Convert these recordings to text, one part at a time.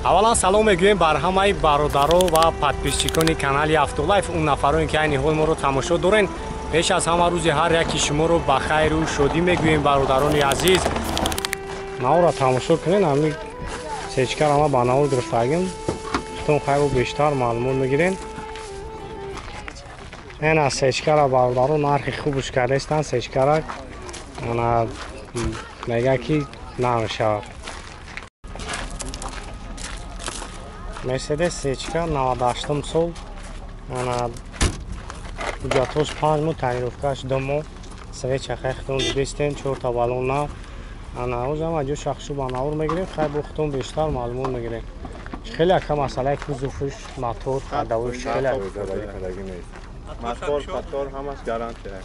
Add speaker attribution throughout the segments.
Speaker 1: Аввалан салом мегӯем бар ҳамаи бародаро ва подписчикони канали Автолайф, он нафароне ки айни ҳол моро тамошо дорен. Пеш аз ҳама рӯзи ҳар яки шуморо ба хайру шодӣ мегӯем, бародарони азиз. Наворро тамошо кунен, ҳамин сечкар ама ба навор гирифтагим. Худтон хайру бештар маълумот мегирен. Ена сечкара бародаро нархи хубш кардастанд. Сечкара ана мега ки намешавад. Мерседес сечка 98 сол, ана ҳуҷҷатҳош 5 моҳ, тонировкаш 2 моҳ, свеча хай худтон дидистен, 4 та баллон нав. Ана ҳозам аҷо шахшу ба навор мегирем, хай бо худтон бештар маълумот мегирем. Хеле ака масъалаи кузовш, мотор, ходовош хеле
Speaker 2: мотор, патор ҳамаш гарантия.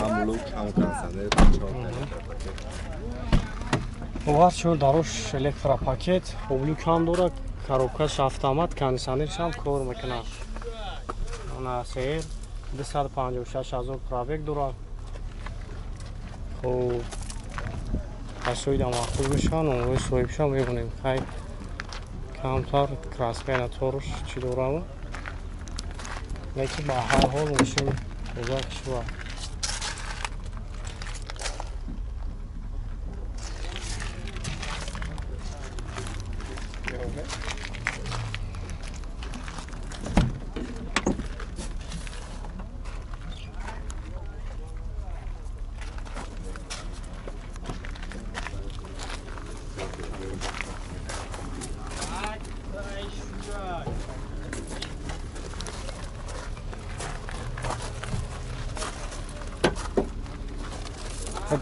Speaker 2: Ҳам люк, ҳам кондиционер, чор.
Speaker 1: Оваз чор дарош электропакет, люк ҳам дорад, коробкаш автомат, кондиционерш ҳам кор мекунад. Ана сер 256 ҳазор пробег дорад. Хуб, касоида маъқул мешаванд, онҳои соҳибшам мебинем. Хай камтар краскаи торш чӣ дорам, лекин ба ҳар ҳол мошин тоза кишва.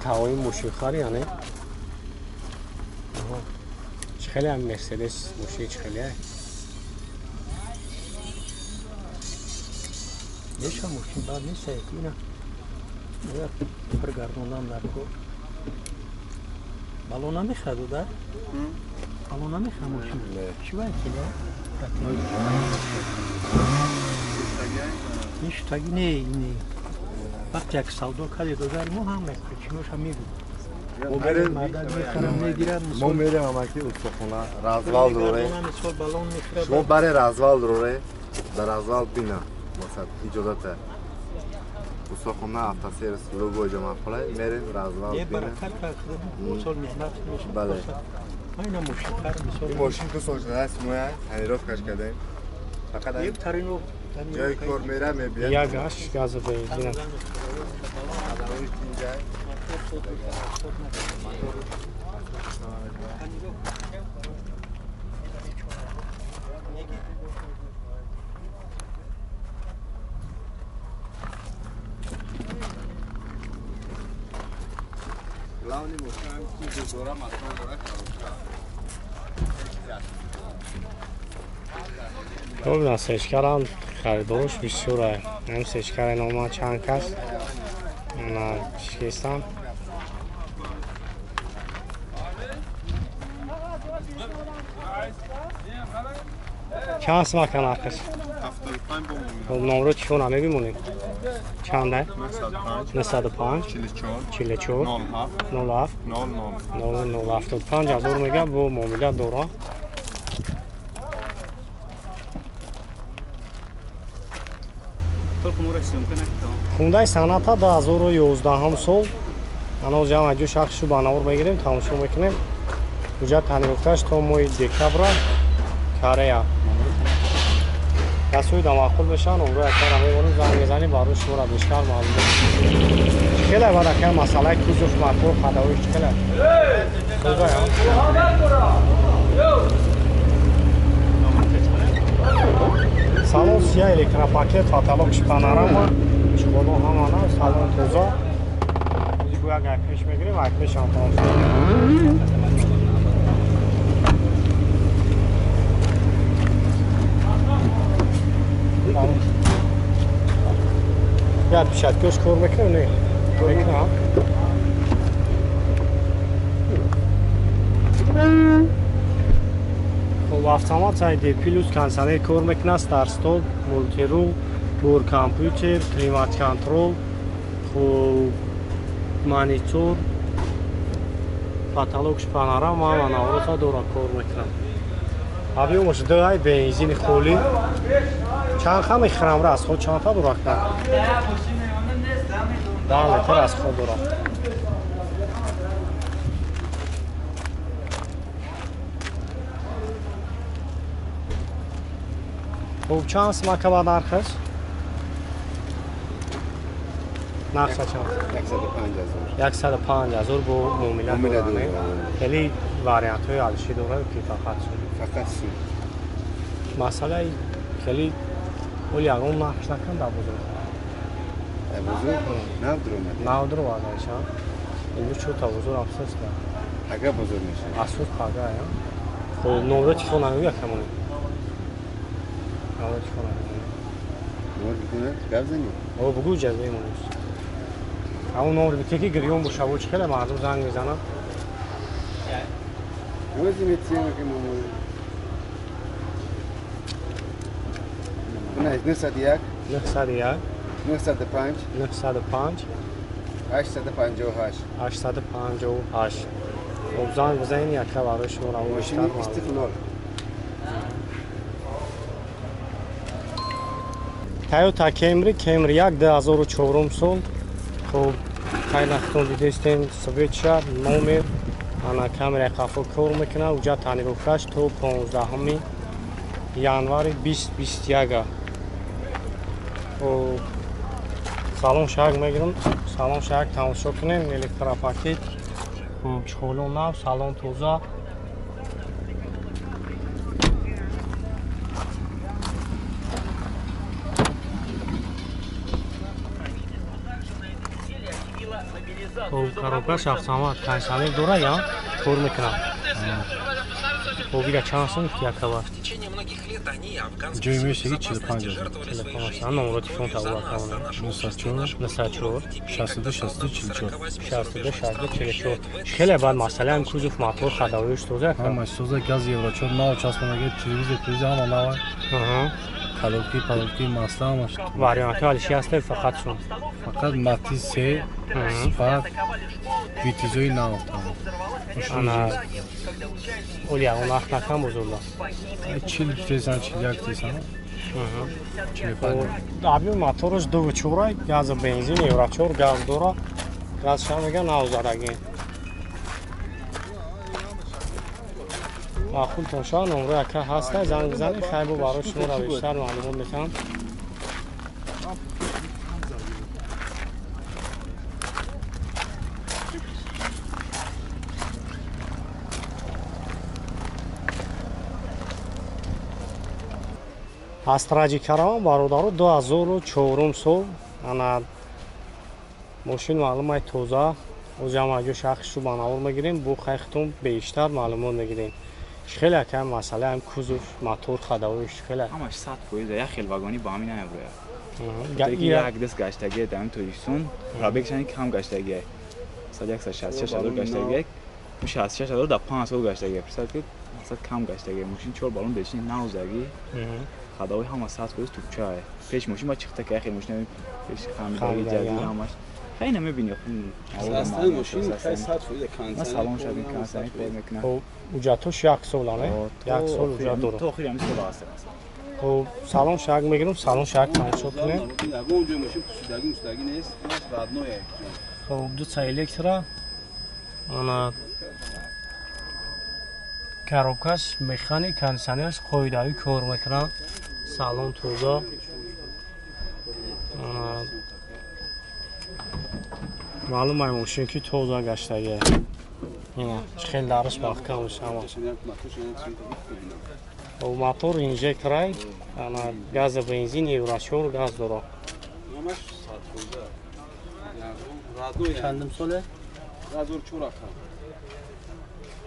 Speaker 1: Тавои мошинхари яне чӣ хеле ам Мерседес мошин чӣ хеле
Speaker 3: Неша мошин бад нест, ина бояд пиргардондан дар кор. Балон намехӯрад да? Балон намехӯрад мошин? Чӣ бояд хеле? Ништаги не, не. Вақте як савдо кардед, додари мо ҳам причиноша мегӯ.
Speaker 2: Мо мерем амаки устохона, развал дорем. Шумо баре развал дорем, дар развал бина, масалан иҷозата. Устохона автосервис любой ҷо маъқулай, мерем развал бина. Бале. Ин мошин ду сол шудааст, моя тонировкаш кардем. Фақат ҷои кор мера мебиёд.
Speaker 1: Як гаш газа бензин.
Speaker 2: Главный мошин кузов дора, мотор дора, коробка.
Speaker 1: Хуб, сечкарам харидорош бисёр. Ҳам сечкара нома чанд кас ана шикестам. Чанд сум ака нархаш? Хуб, номро чиёна мебимонем? Чанда? 905 44 07 00 75 ҳазор мега бо муомила дора. Хундаи Соната 2011 сол. Ана ҷамъ аҷо шахсшу ба навор мегирем, тамошо мекунем. Ҳуҷҷат тонировкаш то моҳи декабра Корея. Касои да маъқул мешаванд, онро якара мемонем, занг мезанем, барои шуморо бештар маълумот. Чӣ хеле баъд ака масъалаи кузов, мотор, ходовош чӣ хеле? Тоза, салон сия, электропакет, потолокш панорама, чиқоло ҳамана, салон тоза. Гӯяк айпеш мегирем, айпешам тамошо. Я печаткош кор мекунам, не? Мекунам. Хуб, автомат ID плюс кондиционер кор мекунад, старт-стоп, мультирул, бор компютер, климат контрол. Хуб, монитор, потолокш панорама ва наврота дора кор мекунад. Объёмаш 2 бензини холӣ. Чанд ха мехӯрам расход чанд та дора кар? 10 литр расход дора. Хуб, чанд сумака ба нархаш? Нархша чанд? 105 000 бо муомила дорад. Хеле вариантҳои алиши дорад ки фақат сум.
Speaker 2: Фақат сум.
Speaker 1: Масъалаи хеле оли ягон нархш накан дар бозор.
Speaker 2: Дар бозор нав дуромад.
Speaker 1: Нав дуромад айша. Имрӯз чӯта бозор афсӯс кард.
Speaker 2: Пага бозор мешавад.
Speaker 1: Афсӯс пага, я. Хуб, номро телефон нагӯя камони. Номро телефон нагӯя.
Speaker 2: Номро бигӯ, гап занӣ?
Speaker 1: О, бугӯ ҷаз мемонӣ. Ҳамон номро бите ки гирён бошаву чӣ хеле мардум занг мезананд.
Speaker 2: Не, 901
Speaker 1: 901
Speaker 2: 905
Speaker 1: 905
Speaker 2: 858
Speaker 1: 858. Хуб, занг бизанед, яка барои шумо равон бештар.
Speaker 2: Истиқлол.
Speaker 1: Toyota Camry, Camry 1 2004 сол. Хуб, хайнахтон дидестен свеча, номер, ана камераи қафо кор мекунад. Уҷа тонировкаш то 15 январи 2021. Хуб, салон шаг мегирам. Салон шаг тамошо кунем. Электропакет. Хуб, чхоло нав, салон тоза. Хуб, коробкаш автомат, кондиционер дора я кор мекунад. Хуб, ига чанд сум якава?
Speaker 4: Ҷои мешиги 45 000.
Speaker 1: Номро телефон табула камона.
Speaker 4: 904
Speaker 1: 904
Speaker 4: 62 62 44
Speaker 1: 62 62 44. Хеле бад масъала ҳам кузов мотор хадавоиш тоза
Speaker 4: ҳамаш тоза, газ евро 4 нав часпонаги, телевизор, телевизор ҳама нав. Колодки, палодки, масла ҳамаш.
Speaker 1: Вариантҳо алиши ҳаста фақат сум.
Speaker 4: Фақат Матиз 3, Spark, Витизои нав тамом.
Speaker 1: Ана оли ягон нарх накам бозорда?
Speaker 4: 40 тесан, 41 тесан. 45.
Speaker 1: Объёми мотораш 2.4, газа бензин, евро 4 газ дора. Газша мега нав задаги. Маъқултон шавад, номро яка ҳаста, занг бизанед, хайбо барои шуморо бештар маълумот метаҳам. Астраҷи караван бародаро 2004 сол. Ана мошин маълумай тоза. Озам аҷо шахсшу ба навор мегирем, бо хайхтон бештар маълумот мегирем. Хеле акам масъала ҳам кузов, мотор, хадавоиш хеле.
Speaker 5: Ҳамаш 100% як хел вагони ба ҳамин намеброяд. Як даст гаштагие дар Тоҷикистон, пробегшани кам гаштагие. 166 ҳазор гаштагие. 66 ҳазор дар 5 сол гаштагие. Представь ки мақсад кам гаштагие. Мошин 4 баллон бензин навзаги. Хадавои ҳама 100% тупчае. Пеш мошин ба чихта ки хел мошин пеш хамидаги ҷадид ҳамаш. Хеле намебини.
Speaker 6: Састани мошин хеле 100%
Speaker 5: кондиционер. Салон шабин кондиционер кор мекунад.
Speaker 1: Хуб, уҷатош як сол ане? Як сол уҷат дорад.
Speaker 5: То охири ҳамин сол аст.
Speaker 1: Хуб, салон шаг мегирам, салон шаг тамошо кунем.
Speaker 6: Ягон ҷои мошин пусидаги мусидаги нест, ҳамаш родное.
Speaker 1: Хуб, ду та электро. Ана коробкаш механик, кондиционераш қоидавӣ кор мекунад. Салон тоза. Ана маълум ай мошин ки тоза гаштагӣ. Ина хеле дараш маҳкам мешавад. Хуб, мотор инжекторай, ана газа бензин евро 4 газ дорад.
Speaker 6: Ҳамаш 100%. Родной.
Speaker 3: Чандум соле?
Speaker 6: 2004 ака.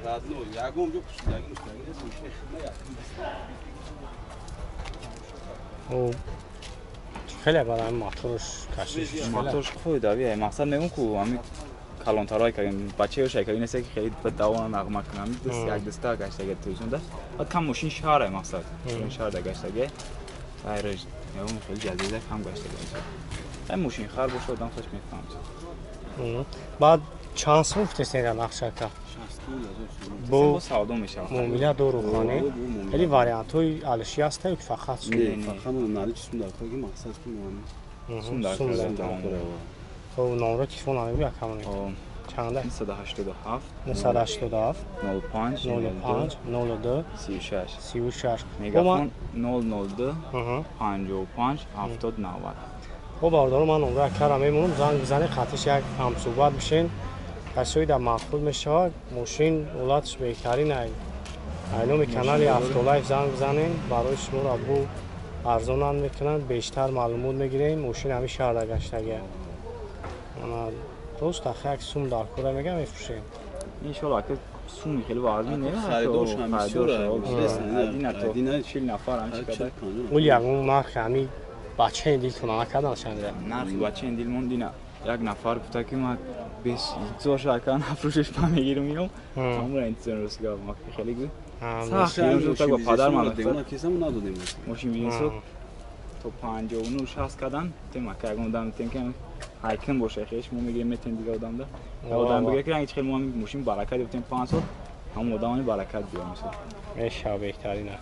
Speaker 6: Родной, ягон ҷо пусидаги мусидаги нест, мошини хидма як.
Speaker 1: Хуб, хеле барои моторш кашиш.
Speaker 5: Моторш қоидавӣ. Мақсад мегӯм ку ҳамин калонтарҳое ки бачаё шайкаги нест ки хеле ба давона нағма кунам. Даст як даста гаштаги Тоҷикистон баъд кам мошин шаҳре мақсад. Мошин шаҳр да гаштаги. Хайр, ягон хеле ҷазиза кам гаштаги. Ай мошинхар боша одам хош мефаҳмад.
Speaker 1: Баъд чанд сум гуфтесен нақшака?
Speaker 5: Бо савдо мешавад.
Speaker 1: Муомила дору хонӣ. Хеле вариантҳои алиши ҳаста ё фақат сум?
Speaker 6: Не, фақат наличи сум дар кор ки мақсад сум.
Speaker 1: Сум дар кор. Хоб номро телефон намегӯ якамон. Чанда?
Speaker 5: 987
Speaker 1: 987
Speaker 5: 05
Speaker 1: 05 02
Speaker 5: 36
Speaker 1: 36.
Speaker 5: Мегафон 002 55 70 90.
Speaker 1: Хоб бародаро, ман номро якара мемонам, занг бизанед, қатиш як ҳамсӯҳбат бишен. Касои дар маъқул мешавад, мошин ҳолаташ беҳтарин ай. Айноми канали Автолайф занг бизанед, барои шуморо бу арзонанд мекунанд, бештар маълумот мегирем. Мошин ҳамин шаҳрда гаштагия. Рост ахи як сум дар кора мегам мефурӯшем.
Speaker 5: Иншоалло ака суми хеле вазмин не.
Speaker 6: Харидорш ҳам бисёр
Speaker 5: аст. Дина 40 нафар ҳам чӣ қадар.
Speaker 1: Ул ягон нархи ҳами бачаи дилтон накардан чанда?
Speaker 5: Нархи бачаи дилмон дина як нафар гуфта ки ман бес зор ака нафрӯшиш ман мегирам ё ҳамра интизор рост гап ма хеле гу. Сахт шуд ба падар ман
Speaker 6: надодем.
Speaker 5: Мошин бизнесо то 59 60 кадан тем ака ягон одам тем ки ҳайкин боша хеш мо мегирем метем дига одамда. Одам бигӯяд ки ранги хел мо мошин баракат ёфтем 5 сол ҳамон одамони баракат биё мисол.
Speaker 1: Мешава беҳтарина.